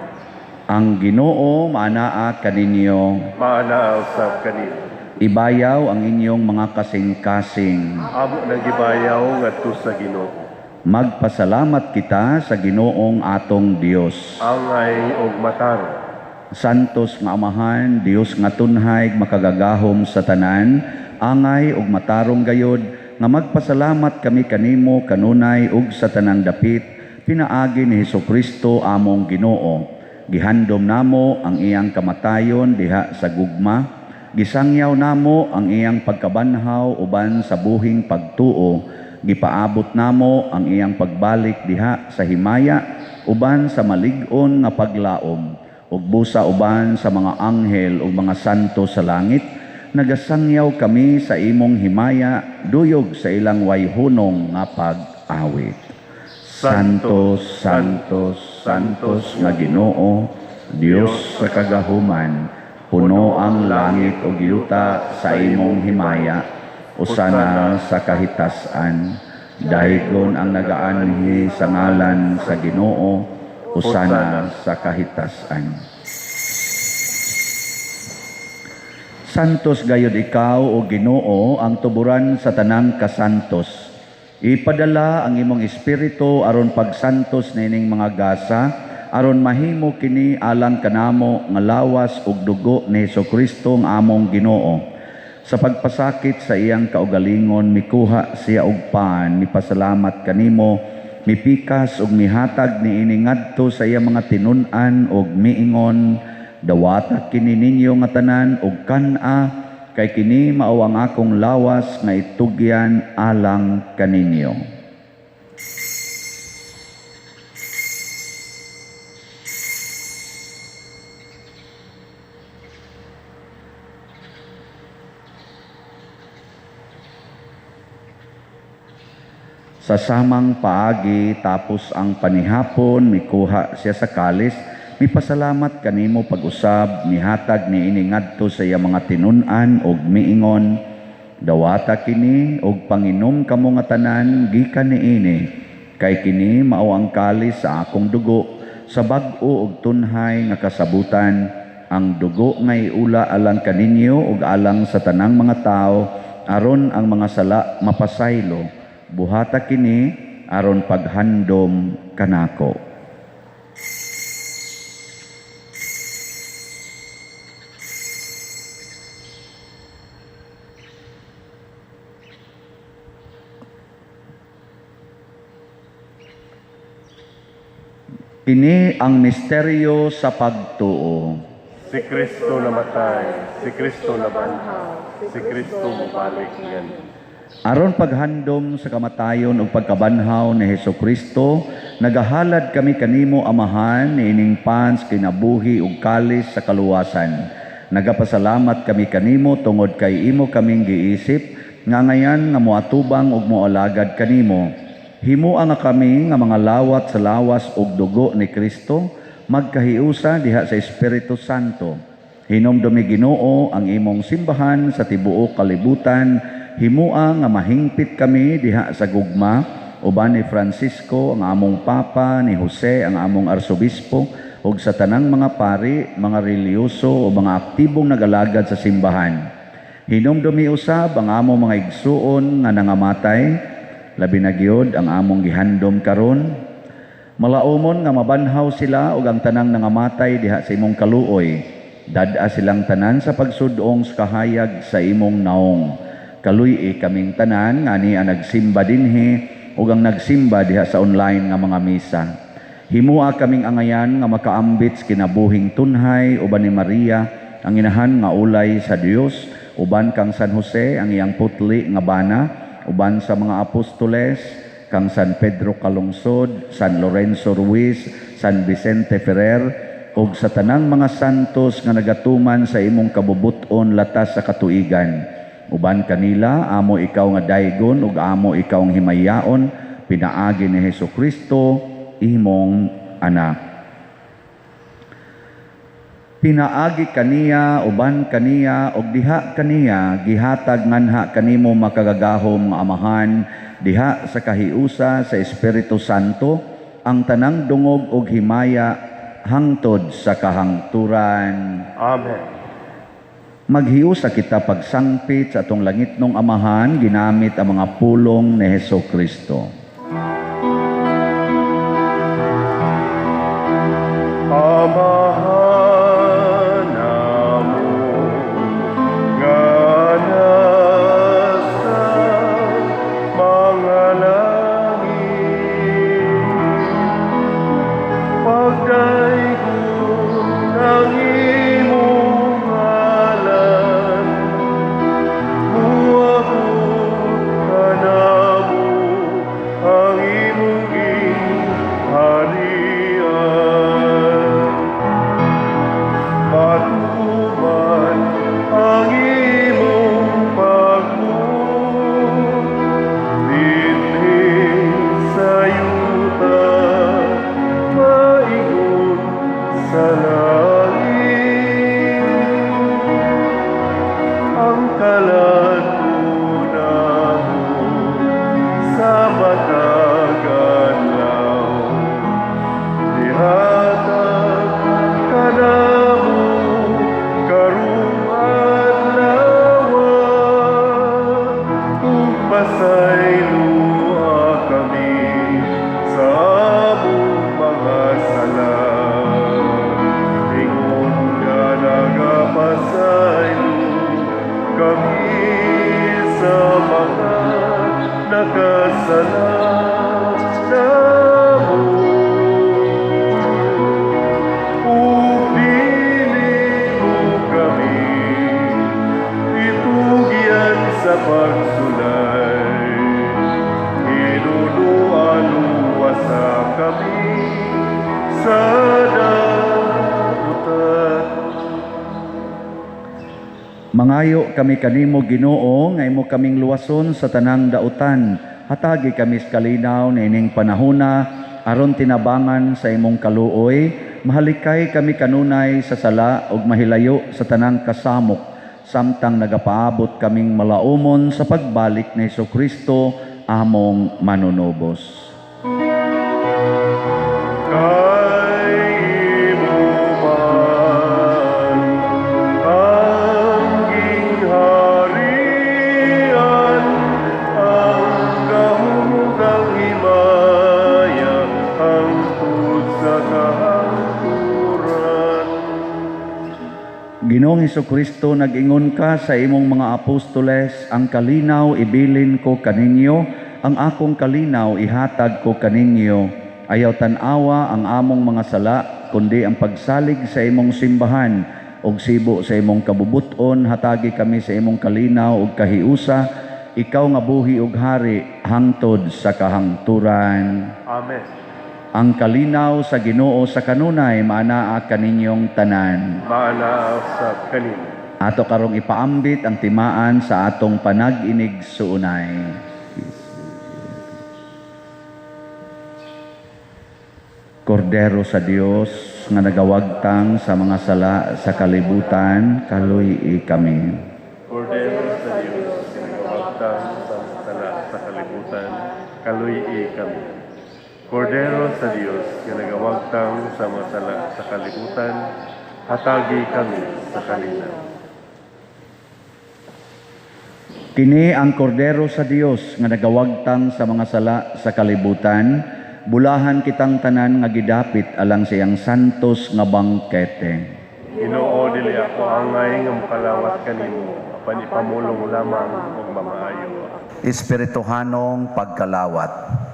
Ang Ginoo maanaa kaninyo. Maanaa usab kanimo. Ibayaw ang inyong mga kasing-kasing. Amo nang gibayaw ngadto sa Ginoo. Magpasalamat kita sa Ginoong atong Dios. Angay og matarong. Santos nga Amahan, Dios nga tunhay makagagahom sa tanan, angay ug matarong gayod nga magpasalamat kami kanimo kanunay ug sa tanang dapit, pinaagi ni Hesukristo among Ginoo. Gihandom namo ang iyang kamatayon diha sa gugma, gisangyaw namo ang iyang pagkabanhaw uban sa buhing pagtuo, gipaabot namo ang iyang pagbalik diha sa himaya uban sa malig-on nga paglaom, ug busa uban sa mga anghel ug mga santo sa langit. Nagasangyaw kami sa imong himaya, duyog sa ilang wayhunong nga pag-awit. Santo, Santo, Santos nga Ginoo, Dios sa kagahuman, puno ang langit ug yuta sa imong himaya, usana sa kahitasan. Dahigon ang nagaanhi sa ngalan sa Ginoo, usana sa kahitasan. Santos gayud ikaw o Ginoo ang tuburan sa tanang kasantos. Ipadala ang imong espiritu aron pagsantos nining mga gasa, aron mahimo kini alang kanamo nga lawas ug dugo ni Hesukristo nga among Ginoo. Sa pagpasakit sa iyang kaugalingon, mikuha siya og pan, mipasalamat kanimo, mipikas ug mihatag niini ngadto sa iyang mga tinun-an ug miingon, dawata kini ninyo nga tanan ug kan-a, kay kini mao ang akong lawas nga itugyan alang kaninyo. Sa samang paagi tapos ang panihapon, mikuha siya sa kalis, mipasalamat kanimo pag-usab, mihatag niini ngadto sa iyang mga tinun-an ug miingon, dawata kini ug panginom kamo nga tanan gikan niini, kay kini mao ang kalis sa akong dugo sa bag-o ug tunhay nga kasabutan, ang dugo nga iula alang kaninyo ug alang sa tanang mga tawo aron ang mga sala mapasaylo. Buhata kini aron paghandom kanako. Kini ang misteryo sa pagtuo. Si Kristo namatay, si Kristo nabanhaw, si Kristo mobalik nganhi. Aron paghandom sa kamatayon ug pagkabanhaw ni Hesukristo, nagahalad kami kanimo Amahan niining pans kinabuhi ug kalis sa kaluwasan. Nagapasalamat kami kanimo tungod kay imo kaming giisip nga ngayan nga moatubang ug moalagad kanimo. Himoa nga kami nga mga lawat sa lawas ug dugo ni Kristo, magkahiusa diha sa Espiritu Santo. Hinumdumi Ginoo ang imong simbahan sa tibuok kalibutan. Himoa nga mahingpit kami diha sa gugma uban ni Francisco ang among Papa, ni Jose ang among Arsobispo, ug sa tanang mga pari, mga relihiyoso o mga aktibong nagalagad sa simbahan. Hinumdumi usab ang among mga igsuon nga nangamatay, labi na gyud ang among gihandom karon. Malaumon nga mabanhaw sila ug ang tanang nangamatay diha sa imong kaluoy. Dad-a silang tanan sa pagsudong sa kahayag sa imong naong. Kaluy-i kaming tanan nga ni ang nagsimba dinhi ug ang nagsimba diha sa online nga mga misa. Himoa kaming angayan nga makaambit sa kinabuhing tunhay uban ni Maria ang inahan nga ulay sa Dios, uban kang San Jose ang iyang putli nga bana, uban sa mga apostoles kang San Pedro Calungsod, San Lorenzo Ruiz, San Vicente Ferrer, ug sa tanang mga santos nga nagatuman sa imong kabubut-on latas sa katuigan. Uban kanila, amo ikaw nga daygon ug amo ikaw ang himayaon, pinaagi ni Hesukristo, imong anak. Pinaagi kaniya, uban kaniya, ug diha kaniya, gihatag nganha kanimo makagagahom nga Amahan, diha sa kahiusa sa Espiritu Santo, ang tanang dungog ug himaya hangtod sa kahangturan. Amen. Maghiusa kita pagsangpit sa atong langitnong Amahan, ginamit ang mga pulong ni Hesukristo. Amahan namo nga nasa mga langit, pagdaygon ang imong ngalan, muabot kanamo ang imong gingharian. Pasayloa kami sa among mga sala, ingon nga nagapasaylo kami sa mga nakasala namo. Ug dili mo kami itugyan sa pagsulay, hinunoa luwasa kami sa dautan. Mangayo kami kanimo, Ginoo, nga imo kaming luwason sa tanang dautan. Hatagi kami sa kalinaw niining panahona aron tinabangan sa imong kaluoy, mahalikay kami kanunay sa sala ug mahilayo sa tanang kasamok samtang nagapaabot kaming malaumon sa pagbalik ni Kristo among manunubos. Kay imo man ang gingharian, ang gahom ug ang himaya, hangtod sa kahangturan. Ginoong Kristo, nag-ingon ka sa imong mga apostoles, "Ang kalinaw ibilin ko kaninyo, ang akong kalinaw ihatag ko kaninyo." Ayaw tan-awa ang among mga sala, kundi ang pagsalig sa imong simbahan ug sibo sa imong kabubuton, hatagi kami sa imong kalinaw ug kahiusa, ikaw nga buhi ug hari hangtod sa kahangturan. Amen. Ang kalinaw sa Ginoo sa kanunay maanaa kaninyong tanan. Maanaa sa kanimo. Ato karong ipaambit ang timaan sa atong panag-inigsuonay. Kordero sa Dios nga nagawagtang sa mga sala sa kalibutan, kaluy-i kami. Kordero sa Dios nga nagawagtang sa mga sala sa kalibutan, kaluy-i kami. Kordero sa Dios nga nagawagtang sa mga sala sa kalibutan, hatagi kami sa kalinaw. Kini ang Kordero sa Dios nga nagawagtang sa mga sala sa kalibutan, bulahan kitang tanan nga gidapit alang sa iyang santos nga bangkete. Ginoo, dili ako angay nga mokalawat kanimo, apan ipamulong lamang ug mamaayo. Espirituhanong pagkalawat.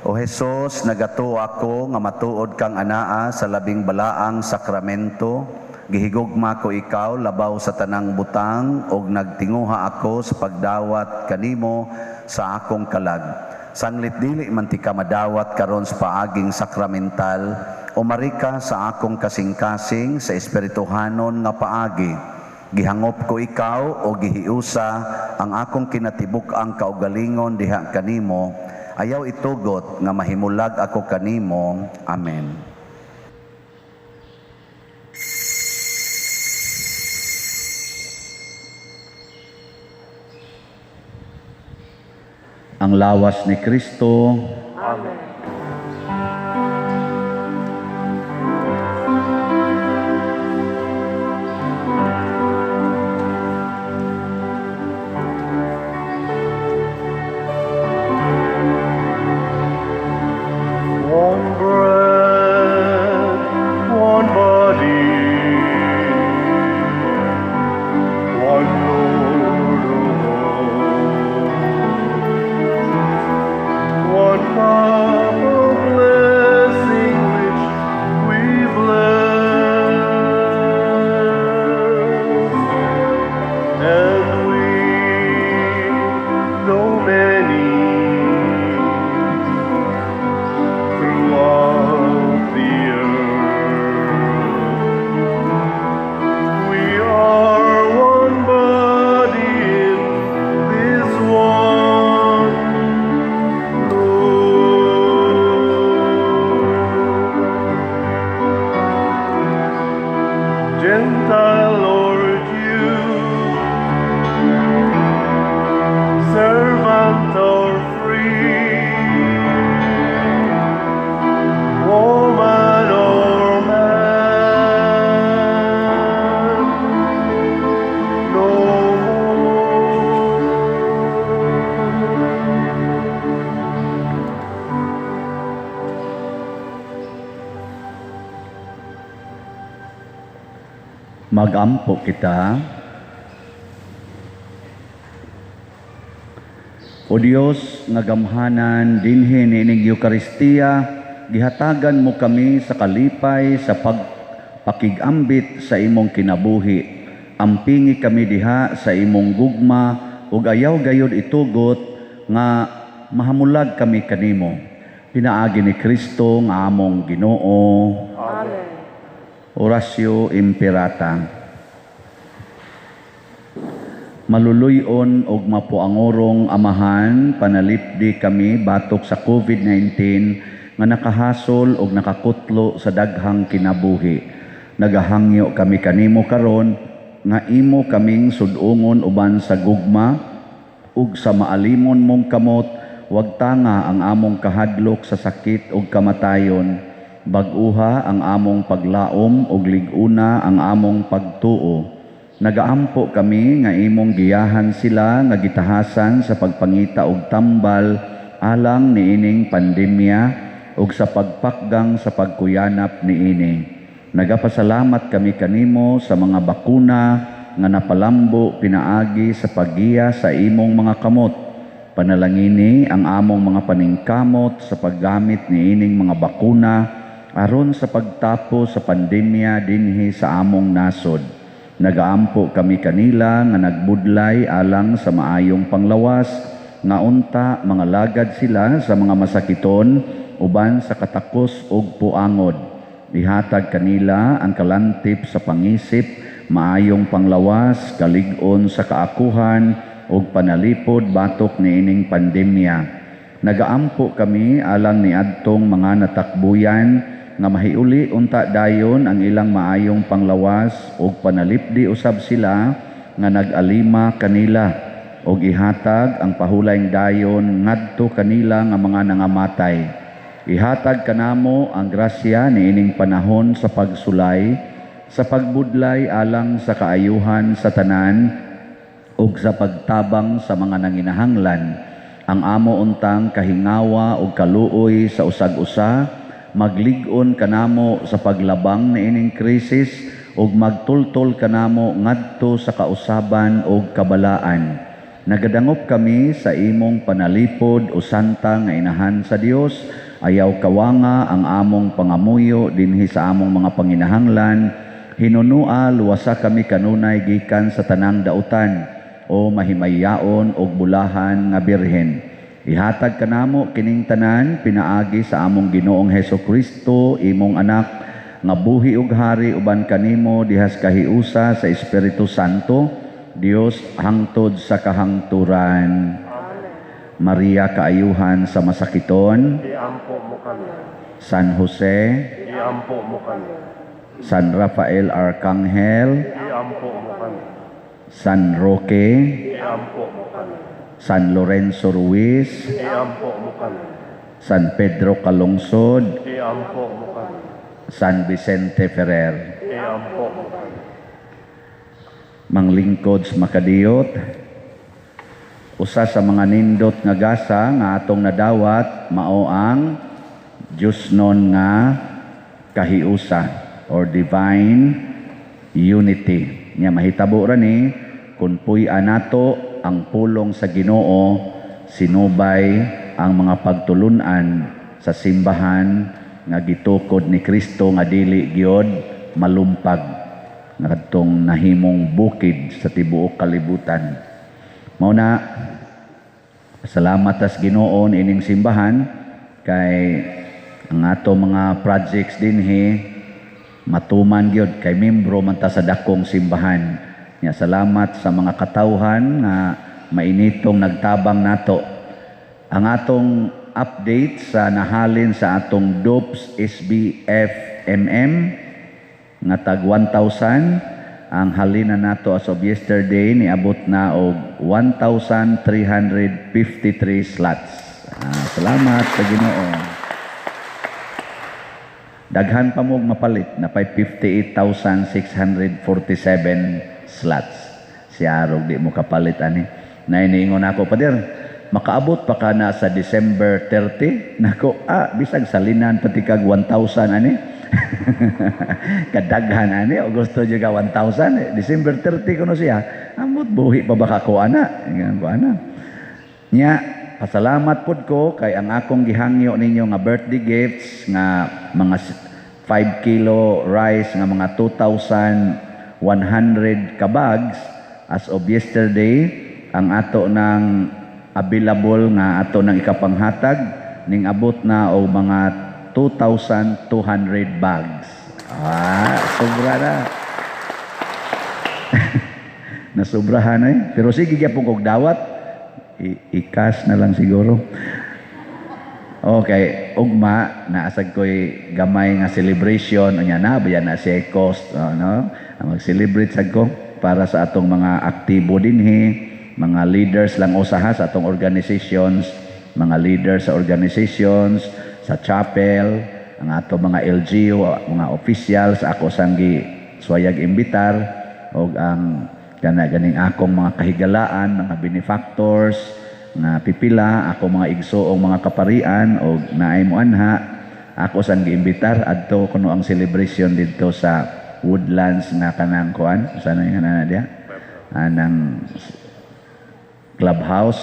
O Hesus, nagatuo ako nga matuod kang anaa sa labing balaang sakramento. Gihigugma ko ikaw labaw sa tanang butang ug nagtinguha ako sa pagdawat kanimo sa akong kalag. Sanglit dili man tika madawat karon sa paaging sakramental, umari ka sa akong kasing-kasing sa espirituhanon nga paagi. Gihangop ko ikaw o gihiusa ang akong kinatibuk-ang kaugalingon diha kanimo. Ayaw itugot nga mahimulag ako kanimo. Amen. Ang lawas ni Kristo. Amen. One bread, one body, one Lord of all, one Magampo kita. O Dios nga gamhanan, dinhi niining Eukaristiya, gihatagan mo kami sa kalipay sa pagpakigambit sa imong kinabuhi. Ampingi kami diha sa imong gugma ug ayaw gayud itugot nga mahamulag kami kanimo. Pinaagi ni Kristo nga among Ginoo. Amen. Oratio Imperata. Maluluy-on og mapuangorong Amahan, panalipdi kami batok sa COVID-19 nga nakahasol og nakakutlo sa daghang kinabuhi. Nagahangyo kami kanimo karon nga imo kaming sud-ungon uban sa gugma ug sa maalimon mong kamot, wag tanga ang among kahadlok sa sakit ug kamatayon. Bag-uha ang among paglaom ug lig-una ang among pagtuo. Nagaampo kami nga imong giyahan sila nga gitahasan sa pagpangita og tambal alang niining pandemya ug sa pagpakgang sa pagkuyanap niini. Nagapasalamat kami kanimo sa mga bakuna nga napalambo pinaagi sa paggiya sa imong mga kamot. Panalangini ang among mga paningkamot sa paggamit niining mga bakuna aron sa pagtapos sa pandemya dinhi sa among nasod. Nagaampo kami kanila nga nagbudlay alang sa maayong panglawas, nga unta mga lagad sila sa mga masakiton uban sa katakos ug puangod. Ihatag kanila ang kalantip sa pangisip, maayong panglawas, kalig-on sa kaakuhan ug panalipod batok niining pandemya. Nagaampo kami alang niadtong mga natakbuyan nga mahiuli unta dayon ang ilang maayong panglawas ug panalipdi usab sila nga nag-alima kanila ug ihatag ang pahulayng dayon ngadto kanila nga mga nangamatay. Ihatag kanamo ang grasya niining panahon sa pagsulay, sa pagbudlay alang sa kaayuhan sa tanan ug sa pagtabang sa mga nanginahanglan. Ang amo untang kahingawa ug kaluoy sa usag-usa, maglig-on kanamo sa paglabang niining krisis ug magtultol kanamo ngadto sa kausaban ug kabalaan. Nagadangop kami sa imong panalipod o santa nga inahan sa Dios. Ayaw kawanga ang among pangamuyo dinhi sa among mga panginahanglan. Hinunua luwasa kami kanunay gikan sa tanang dautan o mahimayaon og bulahan nga birhen. Ihatag kanamo kining tanan pinaagi sa among Ginoong Heso Kristo, imong anak, nga buhi ug hari uban kanimo dihas kahiusa sa Espiritu Santo, Dios hangtod sa kahangturan. Amen. Maria kaayuhan sa masakiton, Iampo mo kami. San Jose, Iampo mo kami. San Rafael Arcangel, Iampo mo kami. San Roque, Iampo mo kami. San Lorenzo Ruiz, Iampo mo kami. San Pedro Calungsod, Iampo mo kami. San Vicente Ferrer. Iampo mo kami. Manglingkod sa makadiyot, usa sa mga nindot nga gasa nga atong nadawat mao ang Diyosnon nga kahiusa or divine unity. Nya mahitabo ra ni kun puy-an nato ang pulong sa Ginoo, sinubay ang mga pagtulun-an sa simbahan nga gitukod ni Kristo nga dili gyud malumpag ngadtong nahimong bukid sa tibuok kalibutan. Mao na, salamat tas Ginoo ining simbahan kay ang ato mga projects dinhi matuman gyud kay membro man ta sa dakong simbahan. Nya salamat sa mga katawhan nga mainitong nagtabang nato. Ang atong update sa nahalin sa atong DOPS SBFMM nga tag 1,000, ang halina nato as of yesterday niabot na og 1,353 slots. Salamat sa Ginoo. Daghan pa mo mapalit na pay 58,647 slots. Siya arog di mo kapalit ani. Nainiingon ako, "Pader, makaabot pa ka na sa December 30?" Nako, bisag salinan pati kag 1,000 ani. Kadaghan ani o gusto jud ka 1,000 eh. December 30 kuno siya. Ambot buhi pa ba ka ko ana? Ingon ko ana. Nya pasalamat pud ko kay ang akong gihangyo ninyo nga birthday gifts nga mga 5 kilo rice nga mga 2,100 ka bags, as of yesterday ang ato ng available nga ato ng ikapanghatag ning abot na og mga 2,200 bags. Ah, sobra na. Nasubrahan eh. Pero sige gyapon kog dawat. I-cash na lang siguro. Okay, ugma naasag ko'y gamay nga celebration unya na bayan na siya cost, no? Mag-celebrate sad ko para sa atong mga aktibo dinhi, mga leaders lang usaha sa atong organizations, mga leaders sa organizations, sa chapel, ang atong mga LGU, mga officials ako sanggi suwayag imbitar og ang kana ganing akong mga kahigalaan, mga benefactors nga pipila, ako mga igsoong mga kaparian og naay mo anha, ako sang giimbitar adto kuno ang celebration didto sa Woodlands nga kanang kuan, sana yung kana diya anang clubhouse.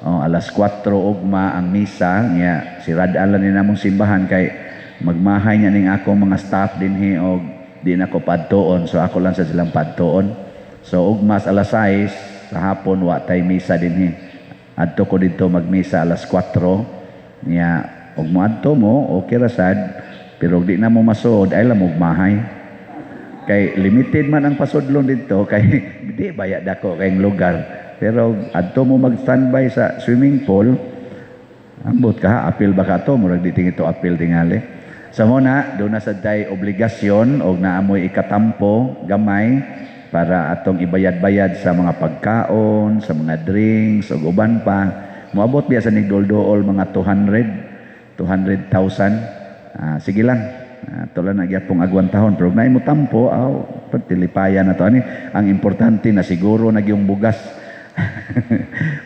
Oh, alas 4 ugma ang misa niya, sirad-an lang ni namong simbahan kay magmahay niya ning akong mga staff dinhi og di na ko padtuon, so ako lang sa silang padtuon. So ugma sa alas 6 sa hapon wa tay misa dinhi, adto ko didto magmisa alas 4 niya. Og moadto mo, okay ra sad, pero og di na mo masuod ay lang mahay kay limited man ang pasudlon didto kay di baya dako kayong lugar. Pero adto mo mag standby sa swimming pool, ambot ka, apil ba ka to, murag di tingin to apil tingali. Sa muna, doon na sa day obligasyon og naamoy ikatampo gamay para atong ibayad-bayad sa mga pagkaon, sa mga drinks ug uban pa. Moabot biya sa nigdol-dool mga 200, 200,000. Ah, sige lang. Ah, tulan na gyapong agwantahon pero naay mo tampo, aw pertilipayan na to ani. Ang importante na siguro na gyung bugas.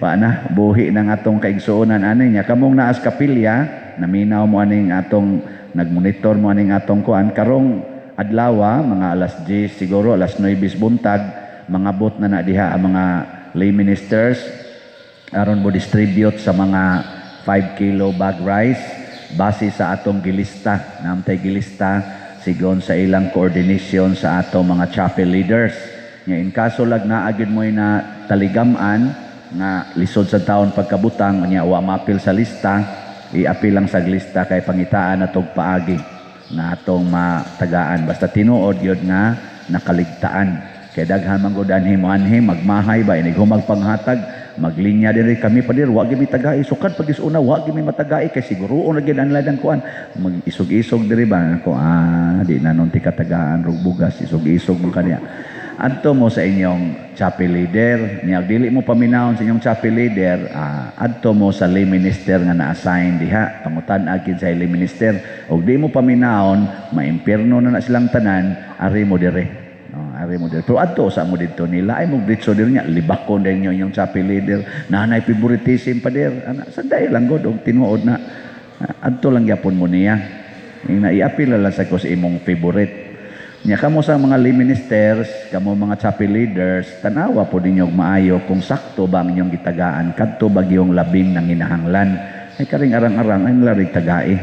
Wa na buhi ng atong kaigsuonan ani nya kamong naas kapilya, naminaw mo aning atong nagmonitor mo aning atong kuan karong adlaw, mga alas 10 siguro, alas 9 buntag, mangabot na na diha ang mga lay ministers aron mo distribute sa mga 5 kilo bag rice base sa atong gilista. Namtay gilista sigon sa ilang coordination sa atong mga chapel leaders. Nga in kaso lag naa gyud mo'y na taligam-an nga lisod sa taon pagkabutang nya wa mapil sa lista, iapil lang sa lista kay pangitaan na tog paagi na atong matagaan basta tinuod gyud nga nakaligtaan. Kay daghan man gud anhi mo anhi magmahay ba, inig humag panghatag maglinya diri kami pa diri, wa gyud mi tagai sukad pag una, wa gyud mi matagai kay siguroon na gyud ang ladang kuan, mag isog-isog diri ba ako, ah, di na nun ti katagaan rog bugas, isog-isog man kaniya. Adto mo sa inyong chapel leader niya, dili mo paminawon sa inyong chapel leader, ah, adto mo sa lay minister nga na-assign diha, pangutan-a gid sa lay minister. Og di mo paminawon, maimpierno na na silang tanan, ari mo dire. No, ari mo dire. Pero adto sa mo didto nila ay mo diretso diri nya libakon din inyo inyong chapel leader, nanay favoritism pa dir ana sa dai lang god og tinuod na, ah, adto lang gyapon mo niya. Ing naiapil lang sa ko sa imong favorite. Nya kamo sa mga lay ministers, kamo mga chapel leaders, tanawa po ninyo og maayo kung sakto ba ang inyong gitagaan kadto ba gyung labing nanginahanglan. Ay karing arang-arang ay larig tagai.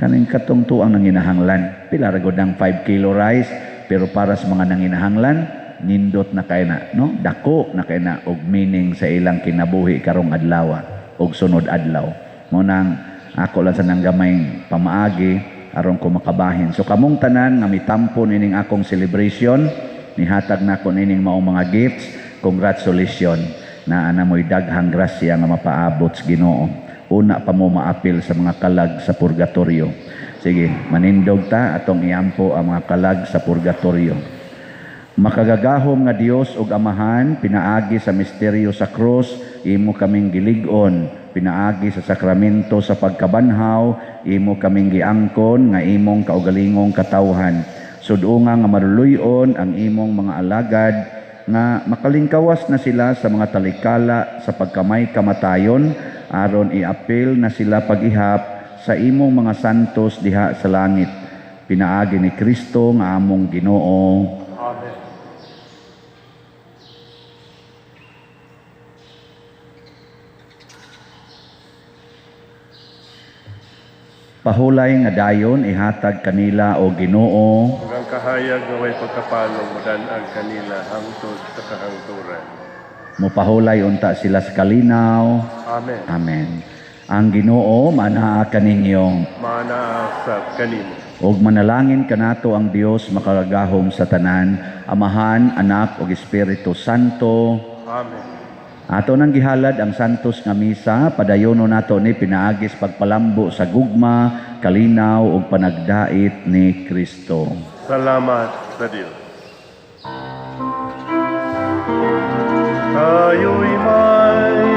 Kaning katong tuang nanginahanglan. Pila ra gud ang 5 kilo rice, pero para sa mga nanginahanglan, nindot na kay na, no? Dako na kay na og meaning sa ilang kinabuhi karong adlaw og sunod adlaw. Mo nang ako lang sa nang gamay pamaagi aron ko makabahin. So kamong tanan nga mitampo nining akong celebration, nihatag nako nining maong mga gifts, congratulations, na ana mo'y daghang grasya nga mapaabot sa Ginoo. Una pa mo maapil sa mga kalag sa purgatorio. Sige, manindog ta, atong iampo ang mga kalag sa purgatorio. Makagagahom nga Dios ug Amahan, pinaagi sa misteryo sa krus, imo kaming gilig-on, pinaagi sa sakramento sa pagkabanhaw, imo kaming giangkon nga imong kaugalingong katawhan. Sudunga nga maluluy-on ang imong mga alagad nga makalingkawas na sila sa mga talikala sa pagkamay kamatayon, aron iapil na sila pag-ihap sa imong mga santos diha sa langit. Pinaagi ni Kristo nga among Ginoo. Amen. Pahulay nga dayon ihatag kanila o Ginoo. Ug ang kahayag nga way pagkapalong modan-ag kanila hangtod sa kahangturan. Mopahulay unta sila sa kalinaw. Amen. Amen. Ang Ginoo manaa kaninyo. Maanaa sab kanimo. Ug manalangin kanato ang Dios makagagahom sa tanan, Amahan, Anak ug Espiritu Santo. Amen. Ato nang gihalad ang santos nga misa, padayono nato ni pinaagis pagpalambo sa gugma, kalinaw ug panagdait ni Kristo. Salamat sa Dios. Tayo'y may